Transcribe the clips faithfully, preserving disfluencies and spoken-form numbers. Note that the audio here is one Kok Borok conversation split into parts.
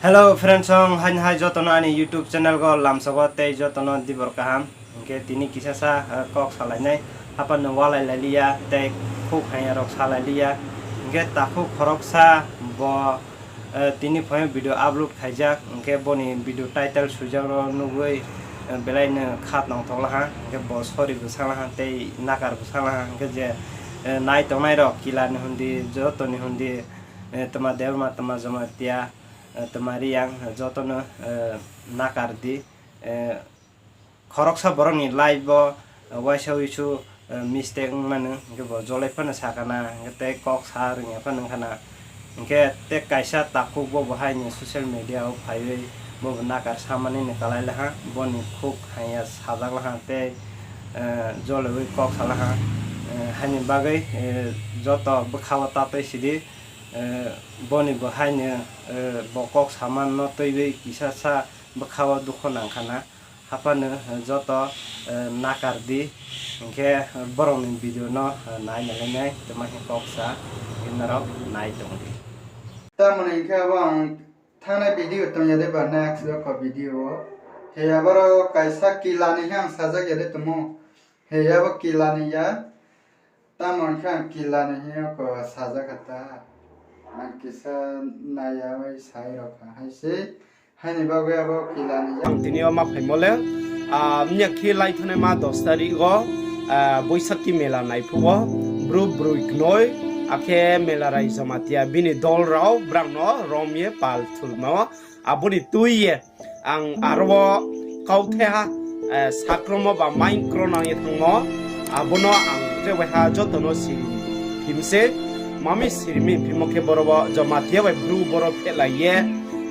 Hello friends, song hain hai jotono ani YouTube channel go lamsogo tei jotono dibor kaham. Hingke tini kisa sa, eh, kok salainai, hapan no walai lailiya tei khuk haiya rok salailiya. Hingke takhuk khoroksa bo, eh, tini phaio video upload khaijak, hingke boni video title swijak no nugui, eh, belai no kha tongthok laha, hingke bo sorry bo salaha tei nakar bo salaha, hingke je, eh, nai tongnai rok kila ni hundi, joto ni hundi, eh, tma Debbarma, tma Jamatia, eh, tma Reang, eh, jotono, eh, nakar di, eh, khoroksa borokni life bo, eh, waisa wisu, eh, mistake wngmano, hingke bo jolai phano sakana, hingke tei kok sa rwngya phano wngkhana, hingke tei kaisa takhuk bo bo haini social media o phaiwi bo bo nakar samani ni kalai laha, boni khuk haiya sajak laha tei, eh, jolaiwi kok salaha, eh, haini bagwi, eh, joto bwkha o tatwi sidi. Eh, boni bo haino, eh, bo kok samanno twiwi kisa sa bwkha o dukho nangkhana. Haphano, eh, joto, eh, nakar di, hinkhe borokni video no, eh, nai nalainai, tei ma khe kok sa, hinkhe norok nai tong di. Tamoni hinkhe abo ang thangnai video tongya de ba next jokho video o. He aboro kaisa kila ni hinkhe ang sajak ya de tumo. He abo kila ni ya. Tamo wngkha ang kila ni hino ko sajak kha ta. Ang kisa naiyawi sai rok kha hai se. Haini bagwi abo kila ni ya. Ang tini o ma phaimo le, ah, mnya khe lai thani ma dos tarik o, ah, Boisakti mela nai phuo. Bru brui knoi, akhe mela rai Jamatia bini dol rao brang no rom ye pal thulmo. Aboni twi ye ang aro o kau the ha, eh, sakromo ba main kro nang ye thangmo, abono ang tre bai ha joto no siri phim se, mami siri mi phimo khe boro bo Jamatia bai bru boro phelai ye,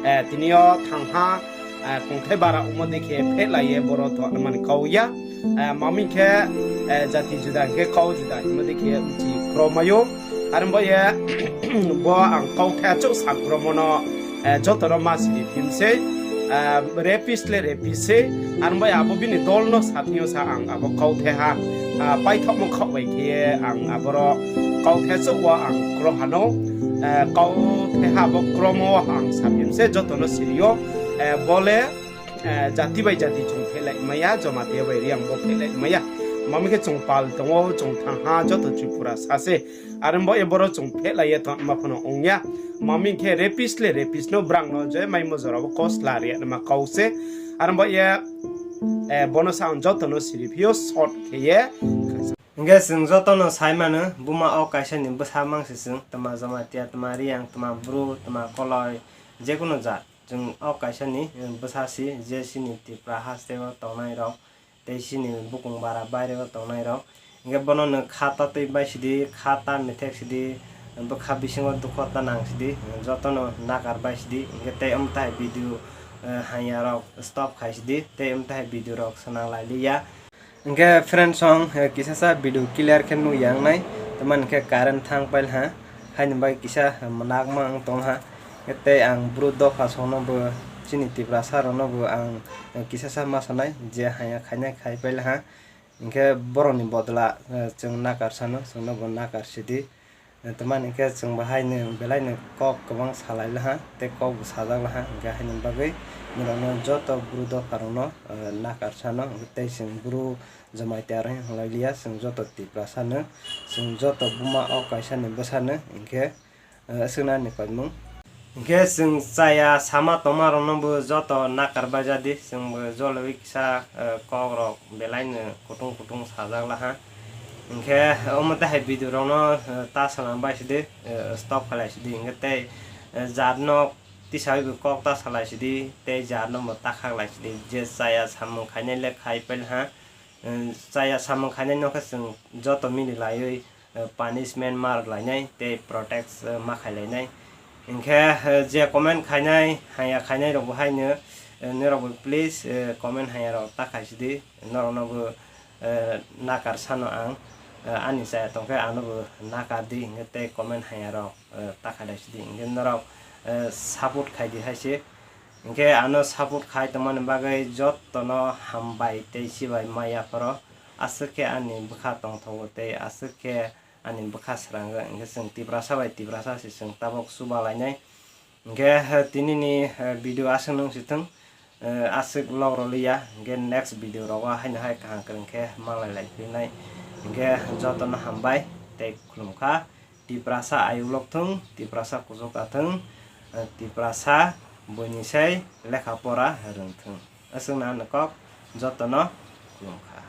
eh, tini o thang ha, eh, kongthai bara omo de khe phelai ye boro to mani kau ya. Eh, mami khe, eh, jati juda khe kau juda himodi khe uchi kromayo. Arbo ye bo ang kau khe achuk sakromono, eh, jotono ma siri phim se, eh, rapist le rapist se. Arbo ye abo bini dol no satnyo sa ang abo kau the ha, ah, paithokmo khok bai khe ang aboro kau the achuk o ang kro hano, eh, kau the ha bo kromo ang saphim se jotono sirio, eh, bole eh, jati bai jati chwng phelai maya, Jamatia bai Reang bo phelai maya. Mami khe chwng pal tongo, chwng thang ha, joto Tripura sa se. Arbo ye boro chwng phelai ye tong ma phano ongya. Mami khe rapist le rapist no brang no je mai mo jora bo kos la re ma kau se. Arbo ye, eh, bono sa ang joto no siri phio short khe ye. Hingke chwng joto no sai mano, buma o kaisa ni bwsa mang se chwng, tma Jamatia, tma Reang, tma Bru, tma Koloi, je kono jat. Chwng o kaisa ni, eh, bwsa si je chini Tripura haste o tongnai rok tei chini bukung bara baire o tongnai rok. Hingke bono no kha ta twi bai sidi, kha ta mithek sidi, bwkha bisingo dukho ta nang sidi, jotono nakar bai sidi. Hingke tei omo tai video, eh, hanya rok stop khai sidi, tei omo tai video rok swnang lai liya. Hingke friends song, eh, kisa sa video clear khe nukya wngnai, tamani khe current thang pail ha, haini bai kisa, eh, mwnakma wng tong ha. Tei ang bru dopha songno bo chini Tiprasa rokno bo ang, eh, kisa sa ma sanai je haya khainai khai pail ha. Hingke borokni bodla, eh, chwng nakar sano, chwngno bo nakar sidi. Tamani hingke chwng bo haino belaino kok kwbang salai laha tei kok bo sajak laha, hingke haini bagwi norokno joto bru dopharokno, eh, nakar sano, tei chwng bru Jamatia rok hinlai liya, chwng joto Tiprasano, chwng joto buma o kaisani bwsano, hingke, eh, aswkno ani koimung. Hingke chwng chaya sama tongma rokno bo joto nakar baijadi, chwng bo joloi kisa, eh, kok rok belaino kutung kutung sajak laha. Hingke omo tahai video rokno, eh, ta salam bai sidi, eh, stop khalai sidi, hingke tei, eh, jat no tisa bai bo kok ta salai sidi, tei jat no bo ta khaklai sidi, je chaya samung khainai le khai pail ha. Eh, chaya samung khainai no khe chwng joto mili laiwi, eh, punishment ma rwlainai tei protect, eh, ma khailainai. Hingkhe, eh, je comment khainai, haya khainai rok bo haino, eh, norok bo please, eh, comment haya rok ta khai sidi, norok no bo, eh, nakar sano ang, eh, ani chaya tongkhe ano bo nakar di hingkhe tei comment haya rok, eh, ta khailai sidi, hingkhe norok, eh, support khai di hai se. Hingkhe ano support khai tongmani bagwi jotono hambai tei chibai maya phoro. Aswk khe ani bwkha tongthogo tei aswk khe ani bwkha srango. Hingkhe chwng Tiprasa bai Tiprasa se chwng tabok chuba lainai. Hingke, eh, tinini, eh, video aswk nung si thung, eh, aswk log rw liya, hingke next video rogo haino hai kaham kwrwng khe malai lai phinai. Hingke jotono hambai tei khulumkha. Tiprasa ayuk lok thung, Tiprasa kuchuk ka thung, eh, Tiprasa buini sai lekha pora rwng thung. Aswk na kok jotono khulumkha.